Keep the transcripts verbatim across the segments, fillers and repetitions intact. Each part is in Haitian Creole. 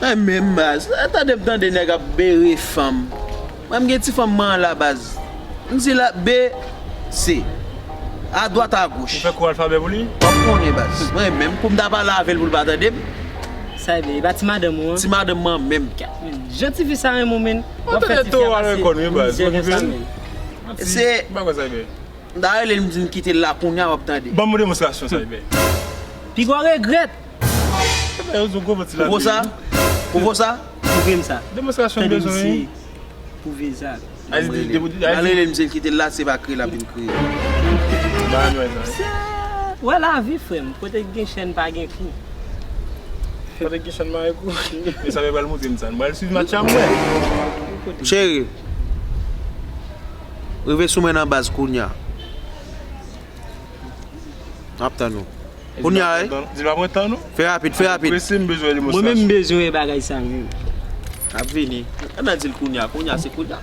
Mwen menm baz, tande m tande nèg ap bere fanm. Mwen m gen ti fanm mwen an la baz. M di la B C. A dwat a goch. Ou fè kou alfabè pou li? W ap konnen baz. Mwen menm pou m ta pale avè l pou l pa tande m. Sa e byen, e pa ti madanm ou an? Ti madanm mwen menm. Jan tifi sa renmen w menm. W ap fè tifi a pase mizè konsa menm. Se. M pa kwè sa e byen. M ta rele l, m di n kite l la kounye a, w ap tande. Ban m yon demonstrasyon sa e byen. Piga w regrèt. Ou vo sa? Ou vo sa? Pwouve m sa. Demonstrasyon bezwen wi. Pwouve sa. Al rele l, m di l kite l la, se pa kriye l ap vin kriye. Wè lavi frè m, kote k gen chèn pa gen kou. Kote k gen chèn pa gen kou. Men sa pral montre m sa. M pral swiv match la m wè. Cheri, rive sou mwen nan baz kounye a. M ap tann ou. Kounye a wi. Di l pa pran tan non. Fè rapid, fè rapid. Prese, m bezwen demonstrasyon. Mwen menm m bezwen bagay sa menm. Ap vini. Ann al di l kounye a, kounye a se kounye a.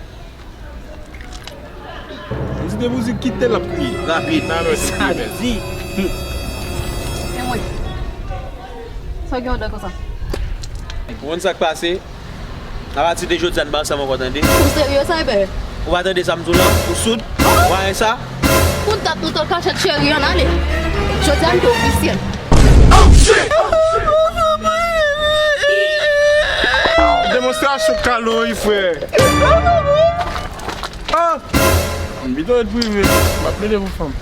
M di depi w di kite l ap kriye. Rapid. Nan mèsi. Sa di. E mwen. Sa w gen anndan konsa? Ou konn sa k pase? Apati de jodi a n pa ansanm ankò tande. Ou serye sa e byen? Ou pa tande sa m di w lan? Ou soud? Ou pa wè sa? Pou n dat nou t an kachèt cheri ann ale. Jodi a m te ofisyèl. Demonstrasyon kalo wi frè. Ah! M pito ret prive. M ap plede pou fanm.